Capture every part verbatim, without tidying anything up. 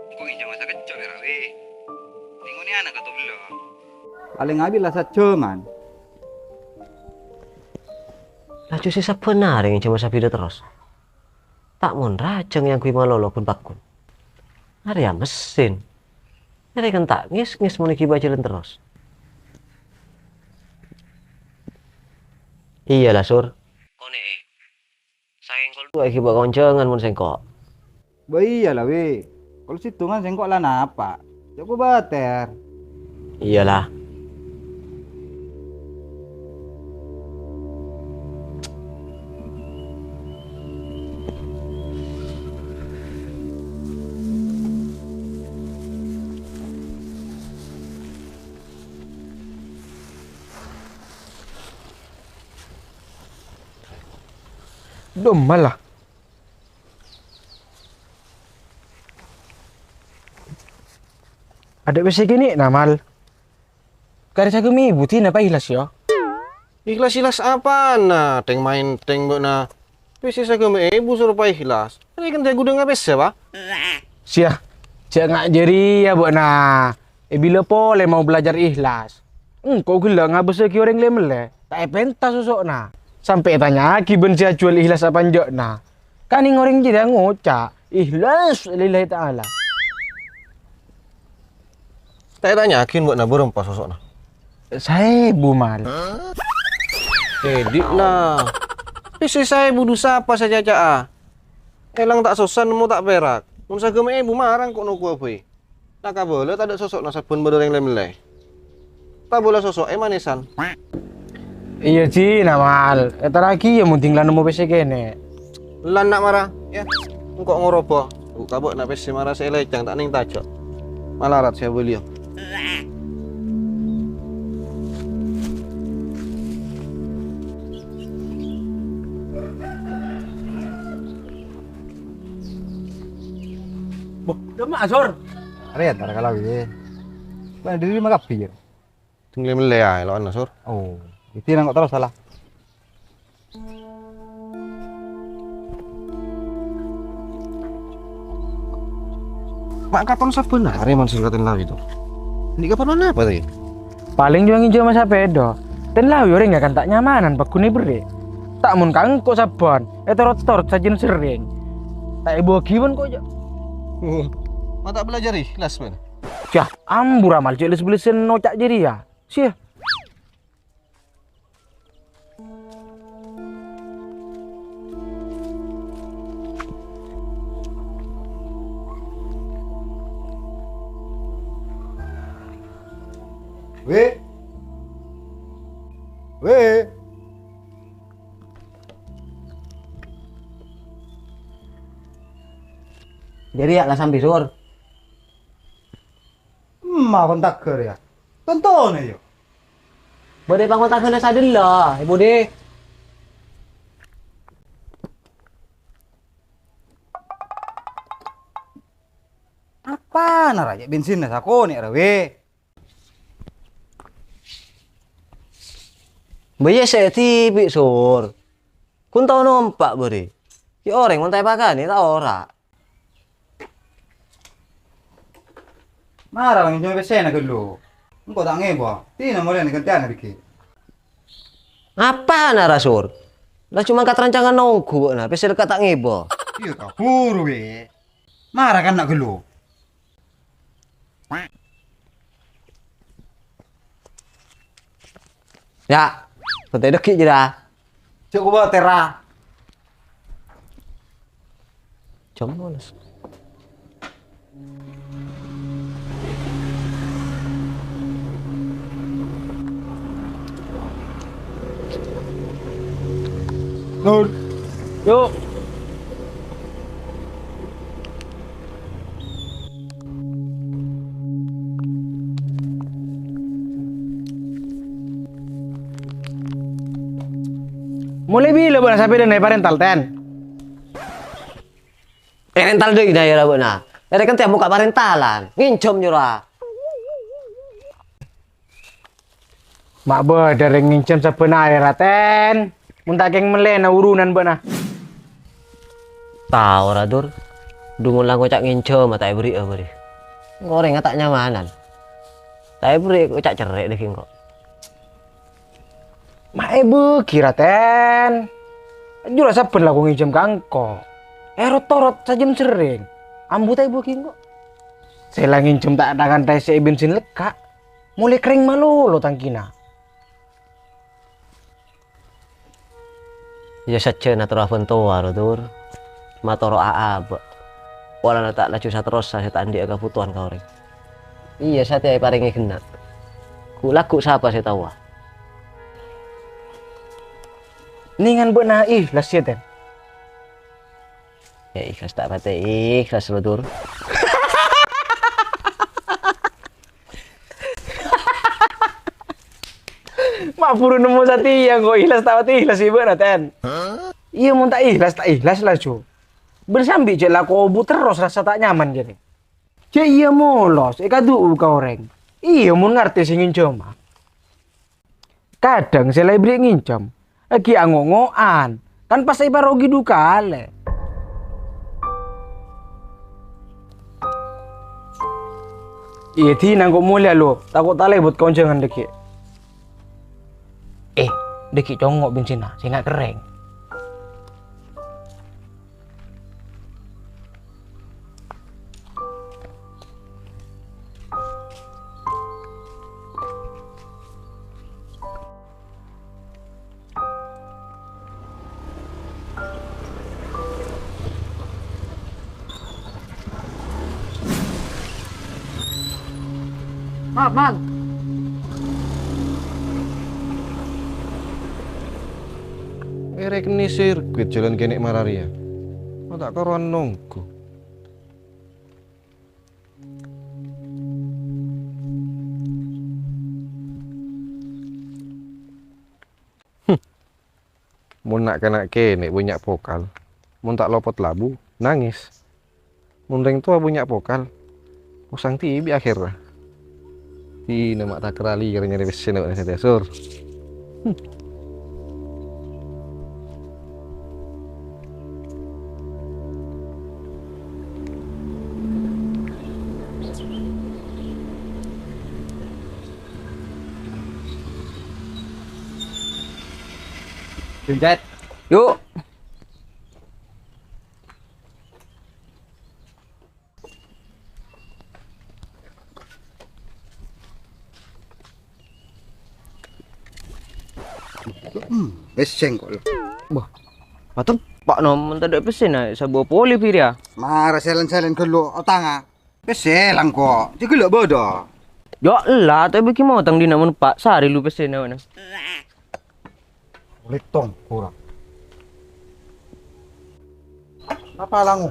Engko' ngènjhâma sakejjhâ', Wè. Nèng onè'ana kato bello'. Palèng abit la sajjhâman. Laju sè sabbhân arè ngènjhâma sabidhâ terros. Ta' mon rajâ ngèyangghuy malolo ghun-paghun. Arèya mesin. Arè kan ta' ngès-ngès mon èghibâ ajhâlân terros. Iyâ la, Sur. Konè'è. Sakèng kol duwâ' èghibâ konjhângan mon sèngko'. Bâ iyâ la, Wè. Kol sèttongan sèngko' la napa'. Jhâ' kobâtèr. Iyâ la. Dâ' emma la. Adâ' pèssè kènè', Mal. Karè sagâmè' èbu dinah pa èhlas, yâ? Èhlas-èhlas apana? Tèng-maèntèng bâ'na. Pèssè sagâmè' èbu soro pa èhlas. Arèya kan ta' ghudhângnga pèssè, Pa'? Siya, jhâ' nga' jârèya bâ'na. È bilâ polè mau belajar èhlas. Engko' ghellâ' ngabâssaghi orèng lè-mellè, ta' èpènta soso'na. Sampè' ètanya'aghi bân sè ajhuwâl èhlas apa enjâ'na. Kanèng orèng jârèya ngoca', "Ikhlas lillahi ta'ala." Ta' ètanya'aghi bâ'na bârâmpa soso'na. Saèbu, Mal. Èdhi' la. Pèssè saèbu dhusa apa sè ècaca'a? Èlang ta' sossa nemmo ta' pèrak. Mon sagâmè' èbu marang ko' nokowa bhâi. Ta' kabâlâ tadâ' soso'na sabbhân bâdâ orèng lè-mellè. Ta' bâlâ soso'è manèsan. Iyâ, Ji, Namal. Èntarraghi yâ mon dhing la nemmo pèssè kènè'. Lan na' mara, yâ. Engko' ngoroba. Bu' kabâ'na pèssè mara sè èlècang ta' nèng tajâ'. Malarat sè abâliyâ. Boh, dâ' emma, Sor? Arèya entar ka Lawi. Bâ'na dâri ma' kabbhi, yâ? Dhing lè-mellè aè, lo'ana, Sor. Oh, itu nang kok terus salah. Ma' katon sabbhân arè man sèngko' tèn Lawi, to. Andi' kaparlowan apa, to, yâ? Palèng jhuwa ngènjhâma sapèda. Tèn Lawi orèngnga kan ta' nyamanan pagghun èberri'. Ta' mon ka engko' sabbhân, ètorot-torot sajân serrèng. Ta' èbuwâghi bân ko', jâ'. Oh, ma' ta' belajar ikhlas, bân? Yah, ambu ra, Mal, jâ' les-bellessan oca' jârèya. Siya. Wè. Wè. Jârèya la sambi, Sur. Emma kontak ghâr, yâ. Tontona, yâ. Bâdâ pangontagghânna sadhella, è budi. Apana, ra, jâ' bensinna sakonè', ra, wè? Bâ iyâ sè dhibi', Sur. Ghun tao nompa' bâri. Yâ orèng mon ta' èpakanè, ta' ora. Mara la ngènjhâma pèssèna ghâllu. Engko' ta' ngèbâ. Dina molèna ghântèyana dhâggi'. Apana ra, Sur? La coma angkat rancanganna ongghu bâ'na, pèssè lekka' ta' ngèbâ. Iyâ kabhuru, Wè. Mara kana' ghâllu. Yâ, ghântè dhâggi' jârèya. Jhâ' kobâtèra. Jam dua belas. Lur. Yuk. Molaè bilâ bâ'na sapèdana èparèntal, Ten? Èrental dâ'iyâ ra bâ'na. Arè kan tèya mokka' parèntalan. Ngènjhâm nyora. Ma' bâdâ rèng ngènjhâm sabbhân arè ra, Ten. Mon ta' kèng mellèna urunan bâ'na. Tao ra, Dur. Dhu mon la ngoca' ngènjhâmâ ta' èberri'â bâri'. Orèngnga ta' nyamanan. Ta' èberri' ngoca' cerrè' dhâggi' engko'. Ma' èbâghi, Raten. Jhâ' la sabbhân la ko ngènjhâm ka engko'. Èrot-torot sajân serrèng. Ambu ta' èbâghi engko'. Sè la ngènjhâm ta' tha-kantha sè è bensin lekka'. Molè kerrèng malolo tangkina. Iyâ, sajjhâna terro abhântowa, ro, Dur. Matoro'a abâ'. Polana ta' laju saterrossa sè ta' andi'â kabhutowan ka orèng. Iyâ, satèya èparèngè ghenna'. Ghu'-lagghu' sapa sè taowa? Nèngan bâ'na ihlas, yâ, Ten? Yâ, ihlas ta' patè ihlas, ro, Dur. Ma' buru nemmo satèya, engko' ihlas ta' patè ihlas, yâ, bâ'na, Ten? Iyâ, mon ta' ihlas, ta' ihlas laju. Bân sambi jhâ' la kobu terros rassa ta' nyaman, jârèya. Jhâ' iyâ molos, èkadu'u ka orèng. Iyâ, mon ngartè sè ngènjhâmâ. Kadhâng sè la èberri' ngènjhâm, èghi' ango'-ngo'an, kan pas èparogi du kalè. Iyâ, dina engko' molèya, lo, tako' talèbât ka onjhângan dhâggi'. Eh, dhâggi' congo' bensinna, sènga' kerrèng. Maaf, Mal. Èrèkennè sirkuit jhâlân kènè' mararèya. Ma' ta' karowan nongghu. Mon na'-kana' kènè' bânnya' pokal, mon ta' lopot labu, nangès. Mon rèng towa bânnya' pokal, posang dhibi' akhèrra. Dina ma' ta' kera lèyèr nyarè pèssèna bâ'na satèya, Sur. Yu'. Hmm, pèssè engko', lo. Bâh, mateng. Pa' Nom, mon tadâ' pèssèna, sabâ polè bi' rèya. Mara sèlèn-sèlèn ghâllu otangnga. Pèssè la engko', jhâ' ghellâ' bâdâ. Jhâ' ella, tapè ghi' motang dina mon pa' sarè lu pèssèna, wâna. Polè tongko ra. Napa lango?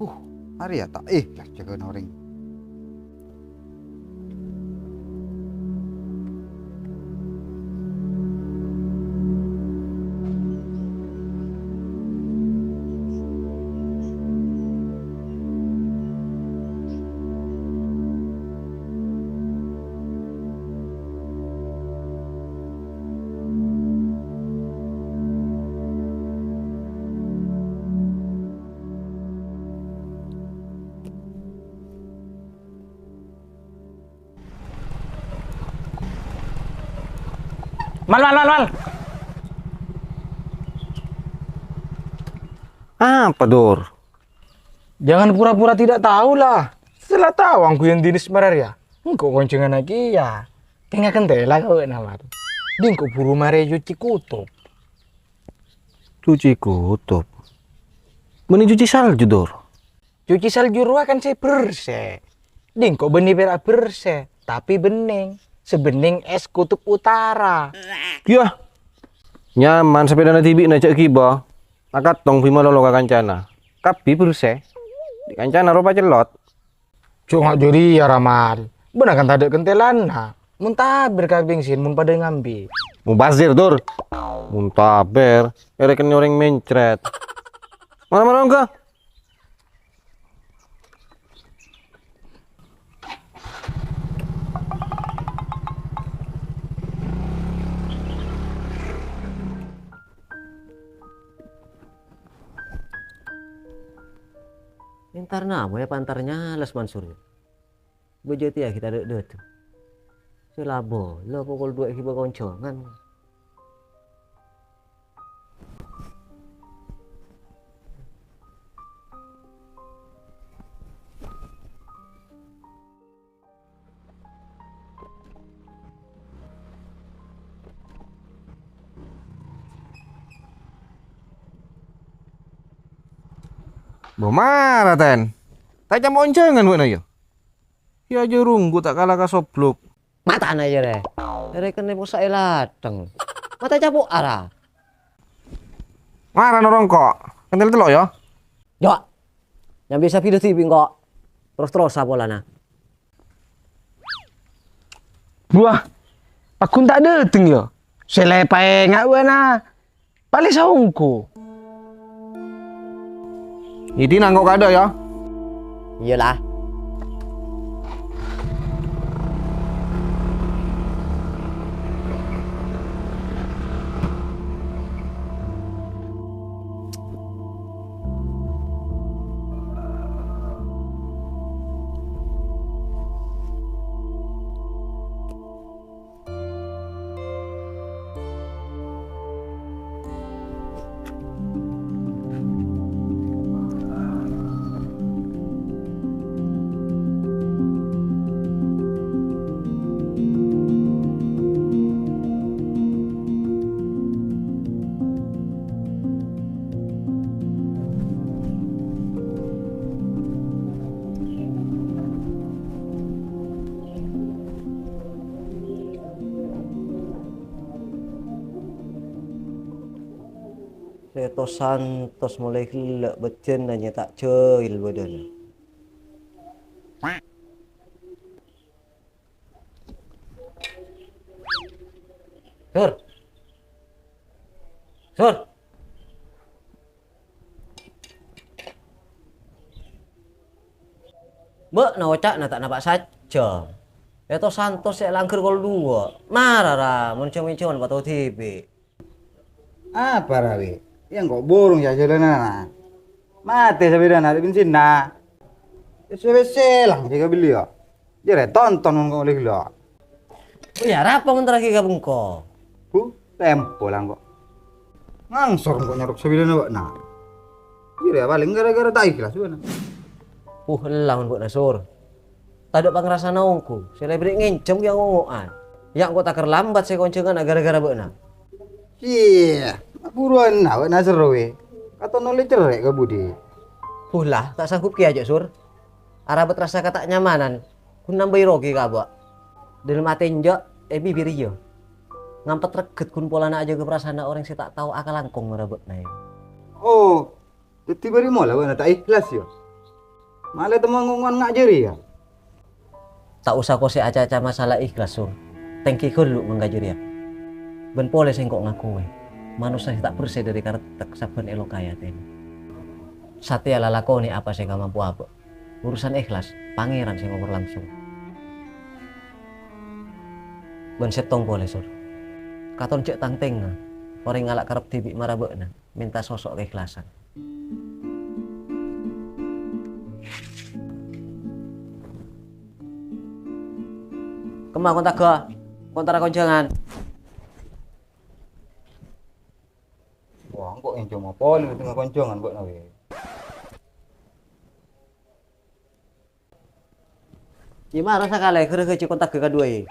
Huh, arèya ta' èhlas jâgâna orèng. Mal, mal, mal, mal. Apa, Dur? Jangan pura-pura tidak tahu lah. Sè la tao angghuy Dinis mararèya. Engko' konjhânganna kèya. Tengnga kentèla kowe, Nawar. Dingko buru marè cuci kutub. Cuci kutub? Mending cuci salju, Dur. Cuci salju rowa kan sè bersè. Dingko bânnè pèra' bersè, tapè bennèng. Sè bennèng es kutub utara. Yah. Nyaman sapèdana dhibi'na jhâ' ghibâ. Akattong bi' malolo ka kancana. Kabbhi bersè. Dhi' kancana ropa cellot. Jhâ' nga' jârèya, Ramal. Bâ'na kan tadâ' kentèlanna. Mon tabèr ka bensin, mon padâ ngambhi. Mubazir, Dur. Mon tabèr, èrèkennè orèng mencret. Mara-mara ongghâ. Entar namo ya pantar nyales Mansur ya. Bejati ya kita dek dek. Selabo, lo pokol dua kita koncongan. Bo mara, Ten. Ta' camo onjangan bâ'na, ya? Ya, aja runggu ta' kala ka soblok. Matana, ya, re. Re kene posa e lateng. Mata capo ara. Mara norong kok. Kentel telok, ya? Jok. Nyambi sapi dadi bingko. Terus-terus sapolana. Buah, paggun ta' dâteng, ya? Sè lèpaè ngabâna. Palè saongko. Idi nangko kado ya. Iyalah. Sè tos-santos molaè ghellâ' bâjjhâna nyè ta' jâhil bâdâna. Sur. Sur. Bâ'na oca'na ta' napa' sajjhâm. È tos-santos sè langghâr kol duwâ'. Mara, ra, mon jhâng-menjhângan pato dhibi'. Apa, ra, Wi? Iyâ, engko' burung jhâjhâlânna. Matè sapèdana, ta' bensinna. Wis-wis selang sè kabelli, ya. Jârèya tonton mon engko' lè ghellâ'. Oh, ya, arapa mon terraghi ka bengko? Bu, tempo la engko'. Ngangsor engko' nyarok sapèdana bâ'na. Jârèya palèng gara-gara ta' ikhlas bâ'na. Uh, ella mon bâ'na, Sur. Tadâ' pangrasana ongghu, sè lebri ngènjhâm iyâ ngongo'an. Iyâ engko' takèr lambat sè konjhânganna gara-gara bâ'na. Iyâ, buruanna bâ'na sèro, wè. Katon ollè cerrè' ka budi. Buh, la, ta' sanggup kèya jâ', Sur. Arabât rassa katanyamanan, ghun nambâi rogi ka abâ'. Dâlem atè enjâ', è bibir iyâ. Ngampet regghât ghun polana ajâgâ parasaanna orèng sè ta' tao akalangkong mara bâ'na, yâ. Oh, Dhâddhi bâri' mola bâ'na ta' ikhlas, yâ? Malè temmo ngongo'an nga' jârèya? Ta' osa kosè aca-aca masalah ikhlas, Sur. Tèngghi ghâllu mangka jârèya. Bân polè sèngko' ngakoè, manossa sè ta' bersè dâri karettek sabbhân èloka'è atèna. Satèya lalakonè apa sè èkamampo abâ'. Urusan ikhlas, Pangèran sè ngobâr langsung. Bân sèttong polè, Sur. Katon jâ' tang-tèngnga orèng ngala' karep dhibi' mara bâ'na. Mènta soso' kaikhlasan. Kemma kontaghâ, kontara konjhângan. Wah, engko' ènjhâma polè tengah konjhângan bâ'na, wè. Yâ mara sakalè, ghârâ ghâjhi kontaghâ kaduwâ, yâ.